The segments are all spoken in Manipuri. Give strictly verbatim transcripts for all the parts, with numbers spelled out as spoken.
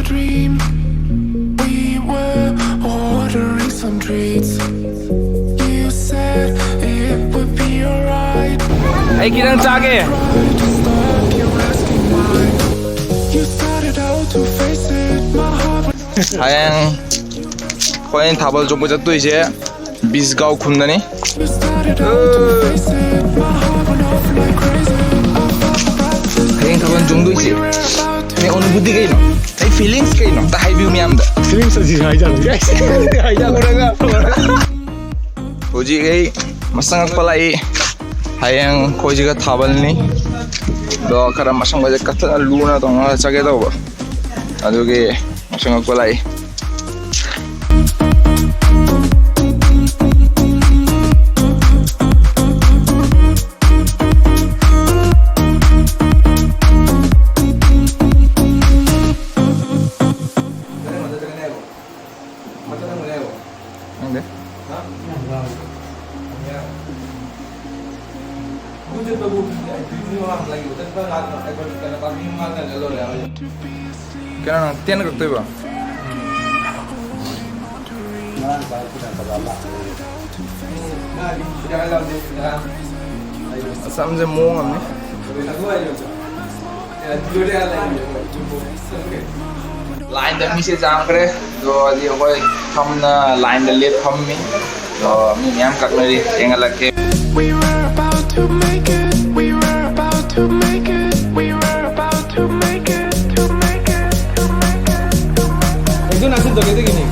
Dream. We were ordering some treats. You said it would be alright. ꯑꯩ ꯈꯤꯇꯪ ꯆꯥꯒꯦ꯫ Just like you're asking why. You started out to face it. My heart was ꯍꯌꯦꯡ ꯑꯩꯈꯣꯏ ꯊꯥꯕꯜ ꯆꯣꯡꯕ ꯆꯠꯇꯣꯏꯁꯦ ꯕꯤꯁꯒꯥꯎ ꯈꯨꯟꯗꯅꯤ꯫ ꯍꯌꯦꯡ ꯊꯥꯕꯜ ꯆꯣꯡꯗꯣꯏꯁꯦ꯫ ꯑꯩ ꯑꯅꯨꯚꯨꯇꯤ ꯀꯩꯅꯣ? ꯑꯩ ꯐꯤꯂꯤꯡꯁ ꯀꯩꯅꯣ? ꯑꯝꯇ ꯍꯥꯏꯕꯤꯌꯨ ꯃꯌꯥꯝꯗ꯫ ꯐꯤꯂꯤꯡꯁ ꯑꯁꯤ ꯍꯥꯏꯖꯔꯒꯦ꯫ ꯍꯥꯏꯖꯔꯒ꯫ ꯍꯧꯖꯤꯛ ꯑꯩ ꯃꯁꯪ ꯉꯛꯄ ꯂꯥꯛꯏ꯫ ꯍꯌꯦꯡ ꯑꯩꯈꯣꯏꯁꯤꯒ ꯊꯥꯕꯜꯅꯤ꯫ ꯑꯗꯣ ꯈꯔ ꯃꯁꯪꯒꯁꯦ ꯀꯠꯊꯠꯅ ꯂꯨꯅ ꯇꯧꯅ ꯆꯠꯀꯦ ꯇꯧꯕ꯫ ꯑꯗꯨꯒꯤ ꯃꯁꯪ ꯉꯛꯄ ꯂꯥꯛꯏ꯫ ꯈꯪꯗꯦ꯫ ꯀꯩꯅꯣ ꯅꯪ ꯇꯦꯟ ꯀꯛꯇꯣꯏꯕ? ꯑꯁ, ꯑꯃꯁꯦ ꯃꯑꯣꯡ ꯑꯃꯅꯤ꯫ ꯂꯥꯏꯟꯗ ꯃꯤꯁꯦ ꯆꯥꯝꯈ꯭ꯔꯦ꯫ ꯑꯗꯣ ꯍꯧꯖꯤꯛ ꯑꯩꯈꯣꯏ ꯐꯝꯅ ꯂꯥꯏꯟꯗ ꯂꯦꯞ ꯐꯝꯃꯤ꯫ ꯑꯗꯣ ꯃꯤ ꯃꯌꯥꯝ ꯀꯛꯅꯔꯤ꯫ ꯊꯦꯡꯒꯠꯂꯛꯀꯦ꯫ We were about to make it. We were about to make it. We were about to make it. To make it. To make it. To make it. ꯑꯩꯁꯨ ꯅꯥꯁꯤꯟ ꯇꯧꯒꯦ ꯑꯗꯨꯒꯤꯅꯤ꯫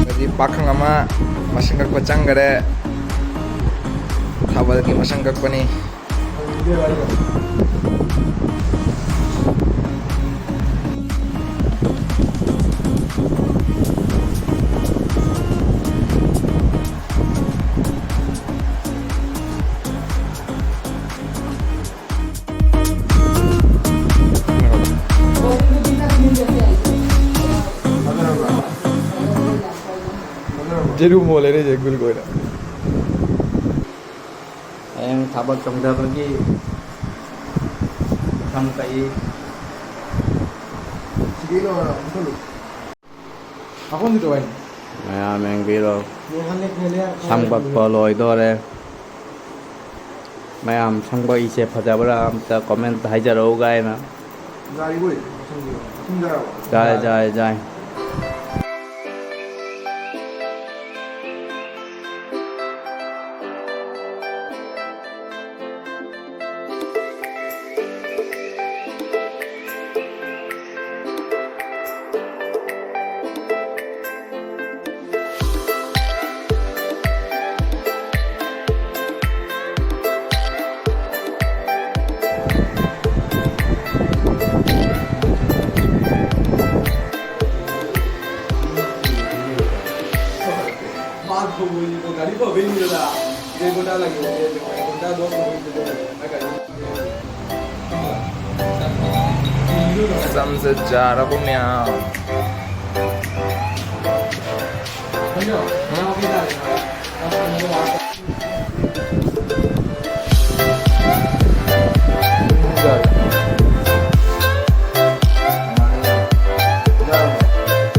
ꯍꯥꯏꯗꯤ ꯄꯥꯈꯪ ꯑꯃ ꯃꯁꯪ ꯀꯛꯄ ꯆꯪꯈꯔꯦ꯫ ꯊꯥꯕꯜꯒꯤ ꯃꯁꯪ ꯀꯛꯄꯅꯤ꯫ ꯌꯦꯔꯨꯝ ꯍꯣꯜꯂꯦꯅꯦ ꯁꯦ ꯒꯨꯜ ꯑꯣꯏꯅ꯫ ꯍꯌꯦꯡ ꯊꯥꯕꯜ ꯆꯣꯡꯊꯕꯒꯤ ꯁꯝ ꯀꯛꯏ꯫ ꯁꯤꯗꯩ ꯂꯧꯔꯣ, ꯑꯃꯨꯛ ꯈꯜꯂꯨ꯫ ꯃꯈꯣꯟꯁꯤ ꯇꯧꯋꯦ꯫ ꯃꯌꯥꯝ ꯌꯦꯡꯕꯤꯔꯣ꯫ ꯁꯝ ꯀꯛꯄ ꯂꯣꯏꯗꯣꯔꯦ꯫ ꯃꯌꯥꯝ ꯁꯝ ꯀꯛꯏꯁꯦ ꯐꯖꯕ꯭ꯔꯥ ꯑꯝꯇ comment ꯍꯥꯏꯖꯔꯛꯎ ꯀꯥꯏꯅ꯫ ꯌꯥꯔꯤꯕꯣꯏ, ꯃꯊꯪꯒꯤ ꯃꯊꯪ ꯌꯥꯔꯕꯣ? ꯌꯥꯏ, ꯌꯥꯏ, ꯌꯥꯏ꯫ ꯆꯝꯁ ꯆꯥꯔꯕ ꯃꯌꯥꯝ꯫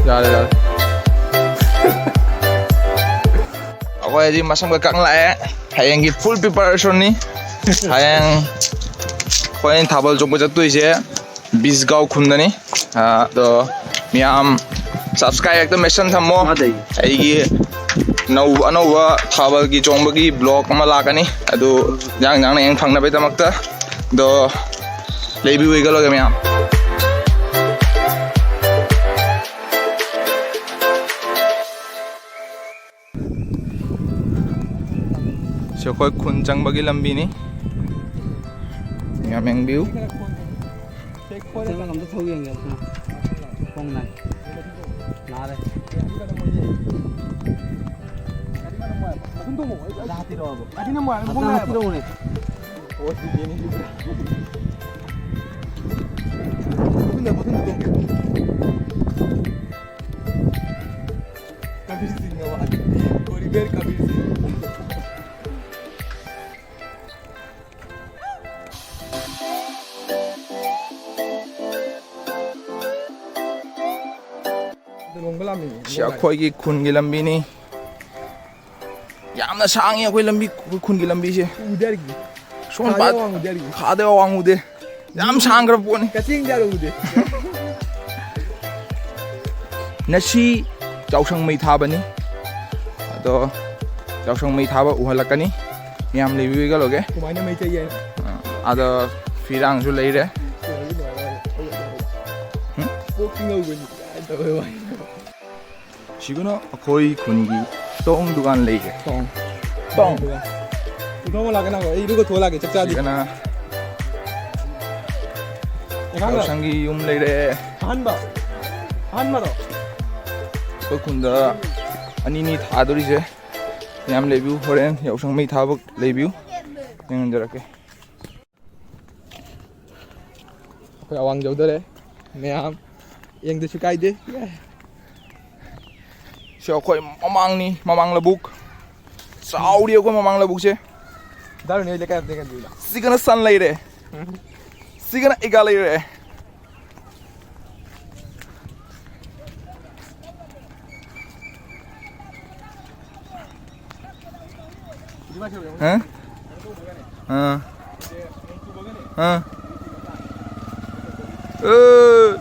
ꯌꯥꯔꯦ, ꯌꯥꯔꯦ꯫ ꯑꯩꯈꯣꯏ ꯍꯧꯖꯤꯛ ꯃꯁꯝꯒ ꯀꯛ ꯂꯥꯛꯑꯦ꯫ ꯍꯌꯦꯡꯒꯤ full preparation ꯅꯤ꯫ ꯍꯌꯦꯡ ꯑꯩꯈꯣꯏ ꯊꯥꯕꯜ ꯆꯣꯡꯕ ꯆꯠꯇꯣꯏꯁꯦ ꯕꯤꯁꯒꯥꯎ ꯈꯨꯟꯗꯅꯤ꯫ ꯑꯥ, ꯑꯗꯣ ꯃꯌꯥꯝ subscribe ꯍꯦꯛꯇ ꯃꯦꯁꯟ ꯊꯝꯃꯣ꯫ ꯑꯗꯩ ꯑꯩꯒꯤ ꯑꯅꯧ-, ꯑꯅꯧꯕ ꯊꯥꯕꯜꯒꯤ ꯆꯣꯡꯕꯒꯤ vlog ꯑꯃ ꯂꯥꯛꯀꯅꯤ꯫ ꯑꯗꯨ ꯌꯥꯡ ꯌꯥꯡꯅ ꯌꯦꯡ ꯐꯪꯅꯕꯒꯤꯗꯃꯛꯇ꯫ ꯑꯗꯣ ꯂꯩꯕꯤꯌꯨ ꯏꯒꯂꯣꯒ ꯃꯌꯥꯝ꯫ ꯁꯤ ꯑꯩꯈꯣꯏ ꯈꯨꯟ ꯆꯪꯕꯒꯤ ꯂꯝꯕꯤꯅꯤ꯫ ꯌꯥꯝ ꯌꯦꯡꯕꯤꯌꯨ꯫ ꯆꯪꯉꯒ ꯑꯝꯇ ꯊꯧ ꯌꯦꯡꯒꯦ ꯑꯗꯨꯅ꯫ ꯈꯣꯡꯅ ꯅꯥꯔꯦ꯫ ꯃꯊꯟ ꯍꯥꯞꯄꯤꯔꯛꯑꯣꯕ꯫ ꯃꯊꯟ ꯍꯥꯞꯄꯤꯔꯛꯑꯣꯅꯦ꯫ ꯀꯕꯤꯔ ꯁꯤꯡꯅ ꯋꯥ-, ꯑꯣꯂꯤꯚꯔ ꯀꯕꯤꯔ ꯁꯤꯡ꯫ ꯑꯩꯈꯣꯏꯒꯤ ꯈꯨꯟꯒꯤ ꯂꯝꯕꯤꯅꯤ꯫ ꯌꯥꯝꯅ ꯁꯥꯡꯉꯤ ꯑꯩꯈꯣꯏ ꯂꯝꯕꯤ, ꯑꯩꯈꯣꯏ ꯈꯨꯟꯒꯤ ꯂꯝꯕꯤꯁꯦ꯫ ꯎꯗꯦ ꯍꯥꯏꯔꯤꯒꯤ꯫ ꯁꯣꯝ ꯈꯥꯗꯩ ꯄꯥꯠ-, ꯑꯋꯥꯡ ꯎꯗꯦ ꯍꯥꯏꯔꯤꯒꯤ꯫ ꯈꯥꯗꯩ ꯑꯋꯥꯡ ꯎꯗꯦ꯫ ꯌꯥꯝ ꯁꯥꯡꯈ꯭ꯔꯕ ꯄꯣꯠꯅꯤ꯫ ꯀꯛꯆꯤꯡꯗꯤ ꯌꯥꯔ ꯎꯗꯦ꯫ ꯉꯁꯤ ꯌꯥꯎꯁꯪ ꯃꯩ ꯊꯥꯕꯅꯤ꯫ ꯑꯗꯣ ꯌꯥꯎꯁꯪ ꯃꯩ ꯊꯥꯕ ꯎꯍꯜꯂꯛꯀꯅꯤ꯫ ꯃꯌꯥꯝ ꯂꯩꯕꯤꯌꯨ ꯀꯩꯗꯧꯔꯒꯦ꯫ ꯀꯃꯥꯏꯅ ꯃꯩ ꯆꯩ ꯍꯥꯏꯅꯣ? ꯑꯗꯣ ꯐꯤꯔꯥꯡꯁꯨ ꯂꯩꯔꯦ꯫ ꯀꯣꯛꯇꯤ ꯉꯧꯕꯅꯤ꯫ ꯀꯥꯏ ꯇꯧꯋꯦ ꯋꯥ꯫ ꯁꯤꯒꯅ ꯑꯩꯈꯣꯏ ꯈꯨꯟꯒꯤ ꯇꯣꯡ ꯗꯨꯀꯥꯟ ꯂꯩꯔꯦ꯫ ꯇꯣꯡ꯫ ꯇꯣꯡ꯫ ꯄꯨꯊꯣꯛꯑ ꯂꯥꯛꯀꯦ ꯅꯪ꯫ ꯑꯩ ꯏꯔꯨꯒ ꯊꯣꯛꯑ ꯂꯥꯛꯀꯦ, ꯆꯥꯛ ꯆꯥꯗ꯭ꯔꯤ꯫ ꯁꯤꯒꯅ ꯑꯦꯟꯁꯥꯡꯗꯣ? ꯌꯥꯎꯁꯪꯒꯤ ꯌꯨꯝ ꯂꯩꯔꯦ꯫ ꯑꯍꯟꯕ? ꯑꯍꯟꯕꯗꯣ? ꯑꯩꯈꯣꯏ ꯈꯨꯟꯗ ꯑꯅꯤꯅꯤ ꯊꯥꯗꯣꯔꯤꯁꯦ꯫ ꯌꯥꯝ ꯂꯩꯕꯤꯌꯨ, ꯍꯣꯔꯦꯟ ꯌꯥꯎꯁꯪ ꯃꯩ ꯊꯥꯕ ꯂꯩꯕꯤꯌꯨ꯫ ꯌꯦꯡꯍꯟꯖꯔꯛꯀꯦ꯫ ꯑꯩꯈꯣꯏ ꯑꯋꯥꯡ ꯌꯧꯗꯣꯔꯦ꯫ ꯃꯌꯥꯝ ꯌꯦꯡꯗꯁꯨ ꯀꯥꯏꯗꯦ꯫ ꯁꯤ ꯑꯩꯈꯣꯏ ꯃꯃꯥꯡꯅꯤ, ꯃꯃꯥꯡ ꯂꯧꯕꯨꯛ꯫ ꯆꯥꯎꯔꯤ ꯑꯩꯈꯣꯏ ꯃꯃꯥꯡ ꯂꯧꯕꯨꯛꯁꯦ꯫ ꯗꯥꯔꯨꯅꯤ ꯍꯣꯏ ꯂꯩꯀꯥꯏ ꯑꯝꯇ ꯌꯦꯡꯍꯟꯕꯤꯌꯨ ꯂꯥꯎ꯫ ꯁꯤꯒꯅ ꯁꯟ ꯂꯩꯔꯦ꯫ ꯁꯤꯒꯅ ꯏꯒꯥ ꯂꯩꯔꯦ꯫ ꯍꯥ? ꯑꯥ꯫ ꯑꯥ꯫ ꯑꯦ꯫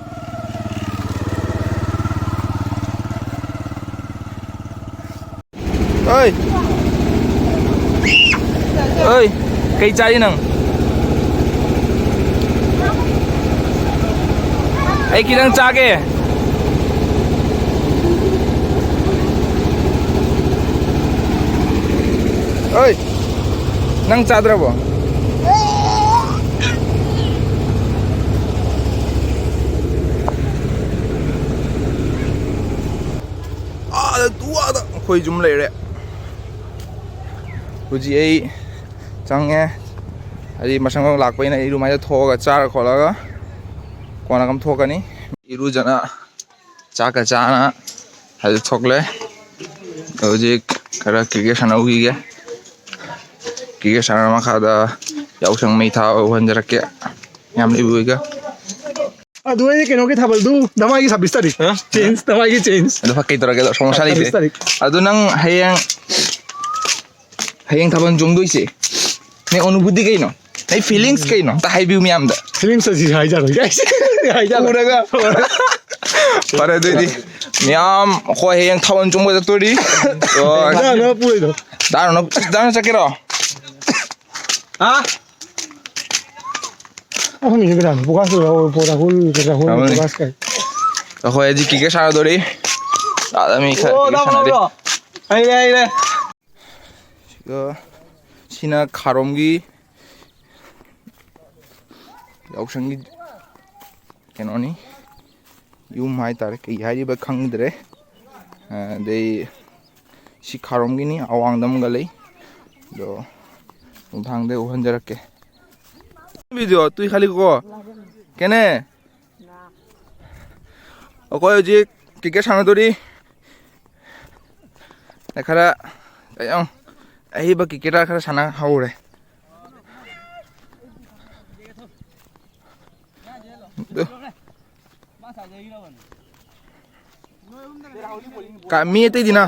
ꯑꯣꯏ꯫ ꯑꯣꯏ꯫ ꯀꯩ ꯆꯥꯔꯤ ꯅꯪ? ꯑꯩ ꯈꯤꯇꯪ ꯆꯥꯒꯦ꯫ ꯑꯣꯏ꯫ ꯅꯪ ꯆꯥꯗ꯭ꯔꯕꯣ? ꯑꯥꯗ ꯇꯨ ꯑꯥꯗ ꯑꯩꯈꯣꯏ ꯌꯨꯝ ꯂꯩꯔꯦ꯫ ꯍꯧꯖꯤꯛ ꯑꯩ ꯆꯪꯉꯦ꯫ ꯍꯥꯏꯗꯤ ꯃꯁꯪ ꯂꯥꯛꯄꯅꯤꯅ ꯏꯔꯨꯃꯥꯏꯗ ꯊꯣꯛꯑꯒ ꯆꯥꯔ ꯈꯣꯠꯂꯒ ꯀꯣꯟꯅ ꯑꯗꯨꯝ ꯊꯣꯛꯀꯅꯤ꯫ ꯏꯔꯨꯖꯅ ꯆꯥꯛꯀ ꯆꯥꯅ ꯍꯥꯏꯗꯤ ꯊꯣꯛꯂꯦ꯫ ꯍꯧꯖꯤꯛ ꯈꯔ ꯀ꯭ꯔꯤꯀꯦꯠ ꯁꯥꯟꯅꯧꯈꯤꯒꯦ꯫ ꯀ꯭ꯔꯤꯀꯦꯠ ꯁꯥꯟꯅꯔ ꯃꯈꯥꯗ ꯌꯥꯎꯁꯪ ꯃꯩ ꯊꯥꯕ ꯎꯍꯟꯖꯔꯛꯀꯦ꯫ ꯌꯥꯝ ꯂꯩꯕ ꯑꯣꯏꯒ꯫ ꯑꯗꯨ ꯑꯩ ꯀꯩꯅꯣꯒꯤ ꯊꯥꯕꯜꯗꯨ ꯙꯃꯥꯏꯒꯤ ꯁꯕꯤꯁ ꯇꯥꯔꯤꯛ꯫ ꯍꯥ? ꯆꯦꯟꯖ, ꯙꯃꯥꯏꯒꯤ ꯆꯦꯟꯖ꯫ ꯑꯗꯨ ꯐ-, ꯀꯩ ꯇꯧꯔꯒꯦ? ꯁꯣꯃꯣꯁꯥ ꯂꯩꯇꯦ꯫ ꯁꯕꯤꯁ ꯇꯥꯔꯤꯛ꯫ ꯑꯗꯨ ꯅꯪ ꯍꯌꯦꯡ, ꯍꯌꯦꯡ ꯊꯥꯕꯜ ꯆꯣꯡꯗꯣꯏꯁꯦ ꯅꯪ ꯑꯅꯨꯚꯨꯇꯤ ꯀꯩꯅꯣ? ꯅꯪ ꯐꯤꯂꯤꯡꯁ ꯀꯩꯅꯣ? ꯑꯝꯇ ꯍꯥꯏꯕꯤꯌꯨ ꯃꯌꯥꯝꯗ꯫ ꯐꯤꯂꯤꯡꯁ ꯑꯁꯤ ꯍꯥꯏꯖꯔꯣꯏ, ꯍꯥꯏꯖꯔꯣꯏ꯫ ꯎꯔꯒ꯫ ꯐꯔꯦ ꯑꯗꯨꯏꯗꯤ ꯃꯌꯥꯝ ꯑꯩꯈꯣꯏ ꯍꯌꯦꯡ ꯊꯥꯕꯜ ꯆꯣꯡꯕ ꯆꯠꯇꯣꯔꯤ꯫ ꯑꯣ꯫ ꯅꯪ, ꯅꯪ ꯄꯨꯔꯣꯏꯗ꯭ꯔꯣ? ꯗꯥ ꯔꯣꯅꯣ-, ꯗꯥ ꯔꯣꯅꯣ ꯆꯠꯀꯦꯔꯣ? ꯍꯥ? ꯑꯩꯈꯣꯏ ꯃꯤꯁꯦ ꯀꯅꯥꯅꯣ? ꯄꯣꯀꯥꯁ ꯔꯥꯍꯨꯜ, ꯄꯣ ꯔꯥꯍꯨꯜ, ꯔꯥꯍꯨꯜ, ꯔꯥꯍꯨꯜꯅꯤ꯫ ꯄꯣꯀꯥꯁ ꯀꯥꯏ꯫ ꯑꯩꯈꯣꯏ ꯍꯧꯖꯤꯛ ꯀ꯭ꯔꯤꯀꯦꯠ ꯁꯥꯟꯅꯗꯣꯔꯤ꯫ ꯑꯥꯗ ꯃꯤ ꯈꯔ ꯑꯣ, ꯀ꯭ꯔꯤꯀꯦꯠ ꯁꯥꯟꯅꯔꯤ꯫ ꯍꯩꯔꯦ, ꯍꯩꯔꯦ꯫ ꯁꯤꯒ ꯁꯤꯅ ꯈꯥꯔꯣꯝꯒꯤ ꯌꯥꯎꯁꯪꯒꯤ ꯀꯩꯅꯣꯅꯤ, ꯌꯨꯝ ꯍꯥꯏꯇꯥꯔꯦ, ꯀꯩ ꯍꯥꯏꯔꯤꯕ ꯈꯪꯗ꯭ꯔꯦ꯫ ꯑꯗꯩ ꯁꯤ ꯈꯥꯔꯣꯝꯒꯤꯅꯤ, ꯑꯋꯥꯡꯗ ꯑꯃꯒ ꯂꯩ꯫ ꯑꯗꯣ ꯅꯨꯡꯗꯥꯡꯗ ꯎꯍꯟꯖꯔꯛꯀꯦ꯫ ꯚꯤꯗꯤꯑꯣ ꯇꯨꯏ ꯈꯥꯂꯤ ꯀꯣ ꯀꯦꯅꯦ꯫ ꯑꯩꯈꯣꯏ ꯍꯧꯖꯤꯛ ꯀ꯭ꯔꯤꯀꯦꯠ ꯁꯥꯟꯅꯗꯣꯔꯤ꯫ ꯈꯔ ꯀꯩꯅꯣ ꯑꯍꯩꯕ ꯀ꯭ꯔꯤꯀꯦꯇꯔ ꯈꯔ ꯁꯥꯟꯅꯍꯧꯔꯦ꯫ ꯑꯗꯨ ꯀ-, ꯃꯤ ꯑꯇꯩꯗꯤꯅ꯫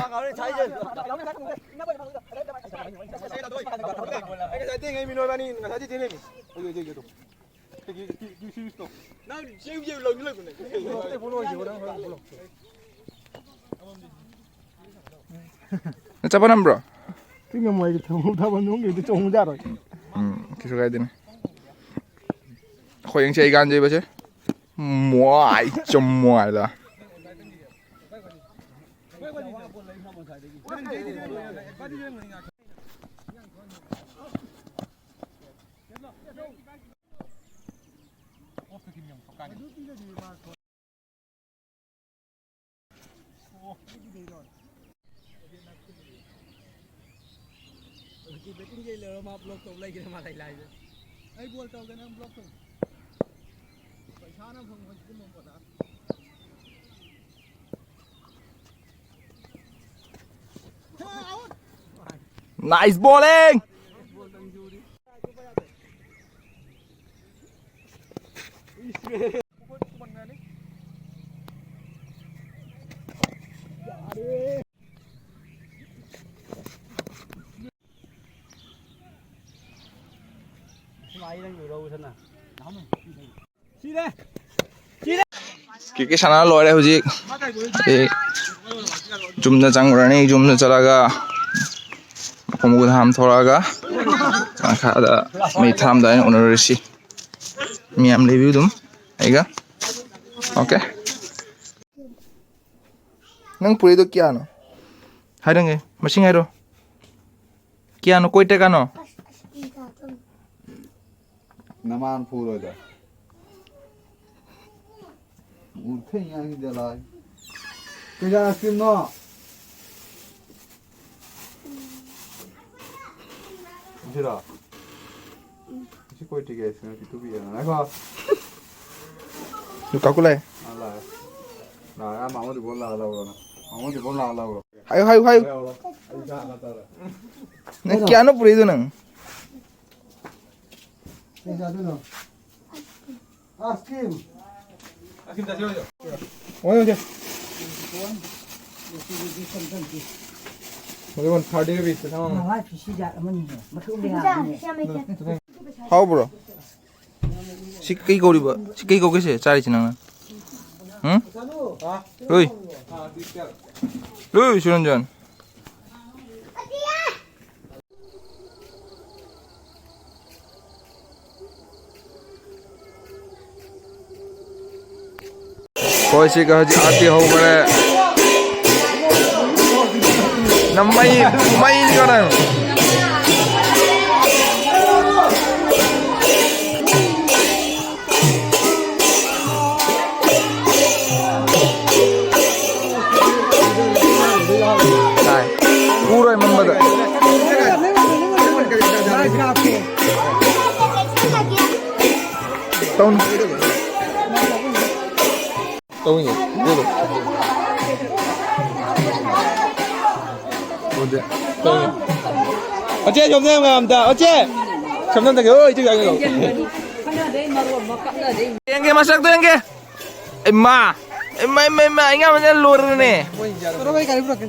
ꯅꯪ ꯆꯠꯄ ꯅꯝꯕ꯭ꯔꯣ? ꯇꯤꯡ ꯉꯝꯃꯣꯏ, ꯑꯩꯗꯤ ꯊꯕꯛ ꯊꯥꯕ ꯅꯨꯡꯒꯤꯗꯤ ꯆꯣꯡꯕ ꯌꯥꯔꯣꯏ꯫ ꯎꯝ, ꯀꯩꯁꯨ ꯀꯥꯏꯗꯦꯅꯦ꯫ ꯑꯩꯈꯣꯏ ꯌꯦꯡꯁꯤ ꯑꯩ ꯒꯥꯟꯖꯩꯕꯁꯦ꯫ ꯃꯣꯏ ꯆꯨꯝꯃꯣꯏꯗ꯫ ꯍꯧꯖꯤꯛꯇꯤ ꯕꯦꯇꯤꯡ ꯆꯦꯜꯂꯦꯔꯣ, ꯃꯥ ꯕ꯭ꯂꯣꯛ ꯇꯧ ꯂꯩꯈ꯭ꯔꯦ, ꯃꯥ ꯂꯩ ꯂꯥꯏꯗ꯫ ꯑꯩ ꯕꯣꯜ ꯇꯧꯒꯦ, ꯅꯪ ꯕ꯭ꯂꯣꯛ ꯇꯧ꯫ ꯄꯩꯁꯥꯅ ꯐꯪꯕ ꯁꯤꯒꯨꯝꯕ ꯄꯣꯠꯇ꯫ Nice bowling! ꯀ꯭ꯔꯤꯀꯦꯠ ꯁꯥꯟꯅ ꯂꯣꯏꯔꯦ ꯍꯧꯖꯤꯛ꯫ ꯑꯩ ꯌꯨꯝꯗ ꯆꯪꯉꯨꯔꯅꯤ꯫ ꯌꯨꯝꯗ ꯆꯠꯂꯒ ꯃꯈꯣꯡ ꯃꯈꯨꯠ ꯍꯥꯝ ꯊꯣꯛꯂꯛꯑꯒ ꯃꯈꯥꯗ ꯃꯤ ꯊꯥꯔꯝꯗꯥꯏ ꯑꯣꯏꯅ ꯎꯅꯔꯁꯤ꯫ ꯃꯤ ꯌꯥꯝ ꯂꯩꯕꯤꯌꯨ ꯑꯗꯨꯝ ꯑꯩꯒ꯫ ꯑꯣꯀꯦ꯫ ꯅꯪ ꯄꯨꯔꯛꯏꯗꯣ ꯀꯌꯥꯅꯣ? ꯍꯥꯏꯔꯪꯒꯦ, ꯃꯁꯤꯡ ꯍꯥꯏꯔꯣ꯫ ꯀꯌꯥꯅꯣ? ꯀꯣꯏ ꯇꯔꯦꯠꯀꯥꯅꯣ? ꯅꯃꯥꯟ ꯐꯨꯔꯣꯏꯗ꯫ ꯎꯊꯩ ꯉꯥꯡꯁꯤꯗ ꯂꯥꯏ꯫ ꯀꯩ ꯖꯥꯠ ꯑꯥꯏꯁ ꯀ꯭ꯔꯤꯝꯅꯣ? ꯁꯤꯔꯣ? ꯁꯤ ꯀꯣꯏ ꯇꯤꯀꯦꯠ ꯁꯤꯅ ꯄꯤꯊꯣꯛꯄꯤꯒꯦ꯫ ꯉꯥꯏꯈꯣ꯫ ꯂꯨꯀꯥ ꯀꯨꯂꯩ꯫ ꯑꯥ, ꯂꯥꯛꯑꯦ꯫ ꯂꯥꯛꯑꯦ꯫ ꯑꯥ, ꯃꯥꯃꯣ ꯗꯤꯕꯣꯟ ꯂꯥꯛꯑ ꯂꯧꯔꯣ ꯅꯪ꯫ ꯃꯥꯃꯣ ꯗꯤꯕꯣꯟ ꯂꯥꯛꯑ ꯂꯧꯔꯣ꯫ ꯍꯥꯏꯌꯨ, ꯍꯥꯏꯌꯨ, ꯍꯥꯏꯌꯨ꯫ ꯂꯧꯔꯣ꯫ ꯑꯩ ꯆꯥ ꯈꯔ ꯇꯧꯔꯦ꯫ ꯅꯪ ꯀꯌꯥꯅꯣ ꯄꯨꯔꯛꯏꯗꯣ ꯅꯪ? ꯀꯩ ꯆꯥꯗꯣꯏꯅꯣ? Ice cream. ꯑꯥꯏꯁ ꯀ꯭ꯔꯤꯝ ꯆꯥꯁꯤ ꯍꯧꯖꯤꯛ꯫ ꯍꯣꯏ, ꯍꯧꯖꯤꯛ꯫ ꯃꯗꯨ ꯋꯥꯟ ꯊꯥꯔꯇꯤꯒ ꯄꯤꯁꯇ ꯊꯝꯃꯝꯃꯦ꯫ ꯃꯃꯥꯏ ꯐꯤꯁꯤ ꯖꯥꯠ ꯑꯃꯅꯤꯅꯦ꯫ ꯃꯊꯛ ꯑꯝꯗ ꯌꯥꯝꯕꯅꯦ꯫ ꯍꯥꯎꯕ꯭ꯔꯣ? ꯁꯤ ꯀꯩ ꯀꯧꯔꯤꯕ? ꯁꯤ ꯀꯩ ꯀꯧꯒꯦ ꯁꯦ? ꯆꯥꯔꯤꯁꯤ ꯅꯪꯅ? ꯍꯨꯝ? ꯂꯨꯏ꯫ ꯂꯨꯏ, ꯁꯨꯔꯟꯖꯟ꯫ ꯑꯩꯈꯣꯏ ꯁꯤꯒ ꯍꯧꯖꯤꯛ ꯑꯥꯔꯇꯤ ꯍꯧꯈ꯭ꯔꯦ꯫ ꯅꯃꯩ, ꯃꯩꯅꯤꯀꯣ ꯅꯪ꯫ ꯇꯥꯏ꯫ ꯎꯔꯣꯏ ꯃꯝꯕꯗ꯫ ꯇꯧꯅꯤ꯫ ꯇꯧꯅꯤ꯫ ꯎꯗꯦ꯫ ꯎꯗꯦ꯫ ꯇꯧꯅꯤ꯫ ꯑꯆꯦ, ꯁꯣꯝꯗ ꯌꯦꯡꯉꯣ ꯑꯝꯇ꯫ ꯑꯆꯦ! ꯁꯣꯝꯗ ꯑꯝꯇ ꯌꯦꯡꯉꯣ꯫ ꯑꯣ, ꯏꯆꯦ ꯌꯥꯏ ꯂꯧ꯫ ꯌꯦꯡꯒꯦ, ꯃꯁꯛꯇꯣ ꯌꯦꯡꯒꯦ꯫ ꯏꯃꯥ! ꯏꯃꯥ, ꯏꯃꯥ, ꯏꯃꯥ! ꯑꯩ ꯉꯥ ꯃꯆꯥ ꯂꯣꯏꯔꯦꯅꯦ꯫ ꯄꯨꯔꯛꯑꯣ, ꯑꯩ ꯒꯥꯔꯤ ꯄꯨꯔꯛꯀꯦ꯫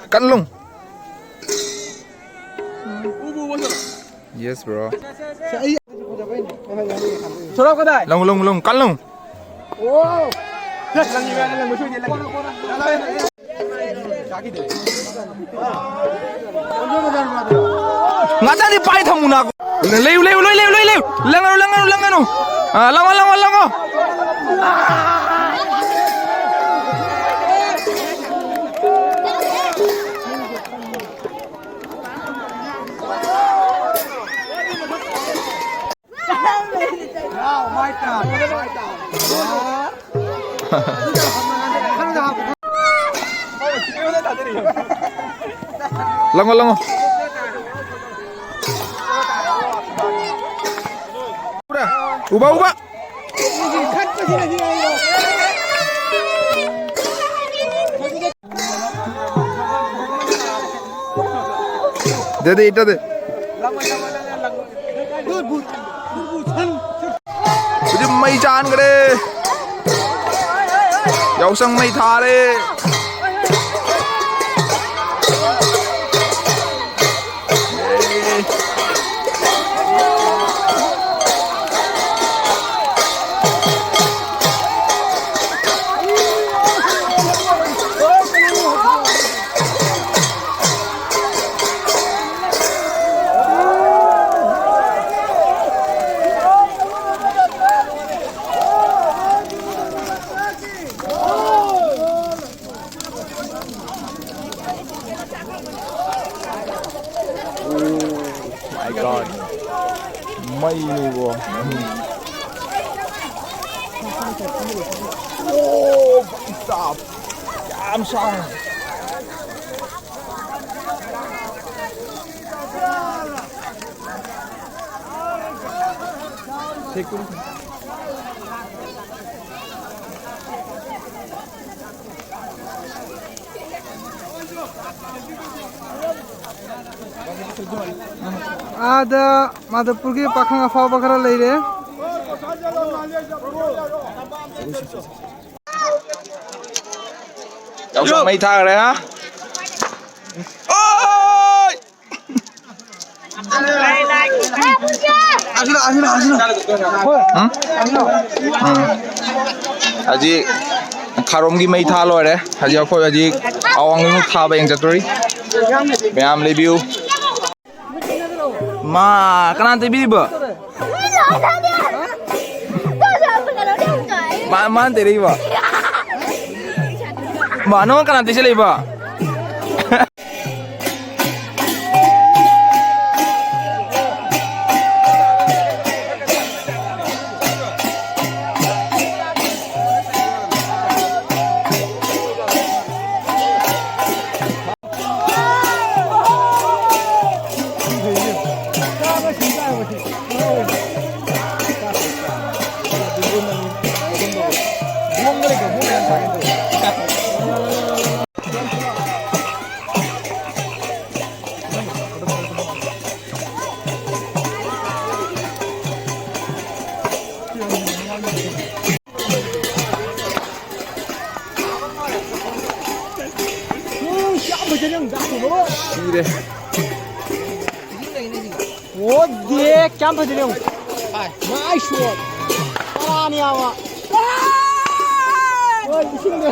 ꯀꯠꯂꯨ꯫ Yes, bro꯫ ꯊꯣꯔꯛꯑꯣ ꯀꯗꯥꯏ? ꯂꯪꯉꯨ, ꯂꯪꯉꯨ, ꯂꯪꯉꯨ, ꯀꯠꯂꯨ꯫ ꯉꯥꯛꯇꯪꯗꯤ ꯄꯥꯏ ꯊꯝꯃꯨ ꯅꯥꯀꯣ꯫ ꯂꯩꯌꯨ, ꯂꯩꯌꯨ, ꯂꯣꯏ ꯂꯩꯌꯨ, ꯂꯣꯏ ꯂꯩꯌꯨ꯫ ꯂꯪꯉꯅꯨ, ꯂꯪꯉꯅꯨ, ꯂꯪꯉꯅꯨ꯫ ꯑꯥ, ꯂꯪꯉꯣ, ꯂꯪꯉꯣ, ꯂꯪꯉꯣ꯫ ꯂꯪꯉꯣ, ꯂꯪꯉꯣ꯫ ꯎꯕ, ꯎꯕ꯫ ꯗꯦ, ꯗꯦ, ꯏꯇ ꯗꯦ꯫ ꯍꯧꯖꯤꯛ ꯃꯩ ꯆꯥꯟꯈ꯭ꯔꯦ꯫ ꯌꯥꯎꯁꯪ ꯃꯩ ꯊꯥꯔꯦ꯫ My God. ꯃꯩꯅꯤꯕꯣ꯫ ꯑꯣ, ꯌꯥꯝ ꯁꯥꯡ꯫ ꯑꯥꯗ ꯃꯥꯙꯕꯄꯨꯔꯒꯤ ꯄꯥꯈꯪ ꯑꯐꯥꯎꯕ ꯈꯔ ꯂꯩꯔꯦ꯫ ꯌꯥꯎꯁꯪ ꯃꯩ ꯊꯥꯈ꯭ꯔꯦ, ꯍꯥ? ꯑꯣꯏ! ꯎꯝ? ꯎꯝ꯫ ꯍꯧꯖꯤꯛ ꯊꯥꯔꯣꯝꯒꯤ ꯃꯩ ꯊꯥ ꯂꯣꯏꯔꯦ꯫ ꯍꯧꯖꯤꯛ ꯑꯩꯈꯣꯏ ꯍꯧꯖꯤꯛ ꯑꯋꯥꯡ ꯊꯥꯕ ꯌꯦꯡ ꯆꯠꯇꯣꯔꯤ꯫ ꯃꯌꯥꯝ ꯂꯩꯕꯤꯌꯨ꯫ ꯃꯥ ꯀꯅꯥ ꯇꯩꯕꯤꯔꯤꯕ? ꯃꯥ, ꯃꯥꯅ ꯇꯩꯔꯛꯏꯕ? ꯃꯥ, ꯅꯪ ꯀꯅꯥ ꯇꯩꯁꯜꯂꯛꯏꯕ? ꯁꯤꯔꯦ꯫ ꯑꯣ, ꯗꯦ, ꯀꯌꯥꯝ ꯐꯖꯩ ꯌꯦꯡꯉꯨ꯫ ꯃꯥꯏ ꯁꯣꯠ꯫ ꯇꯔꯥꯅꯤ ꯌꯥꯎꯕ꯫ ꯍꯣꯏ, ꯏꯁꯤꯡꯗ꯫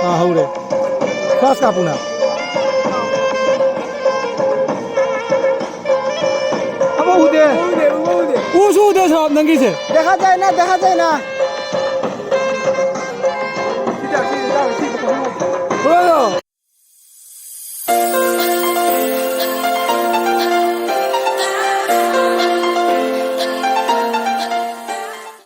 ꯑꯥ, ꯍꯧꯔꯦ꯫ ꯐꯥꯁ ꯀꯥꯞꯄꯨꯅ꯫ ꯑꯃ ꯎꯗꯦ꯫ ꯎꯁꯨ ꯎꯗꯦ, ꯁꯥꯕ ꯅꯪꯒꯤꯁꯦ꯫ ꯗꯦꯈꯥ ꯖꯥꯏꯅ, ꯗꯦꯈꯥ ꯖꯥꯏꯅ꯫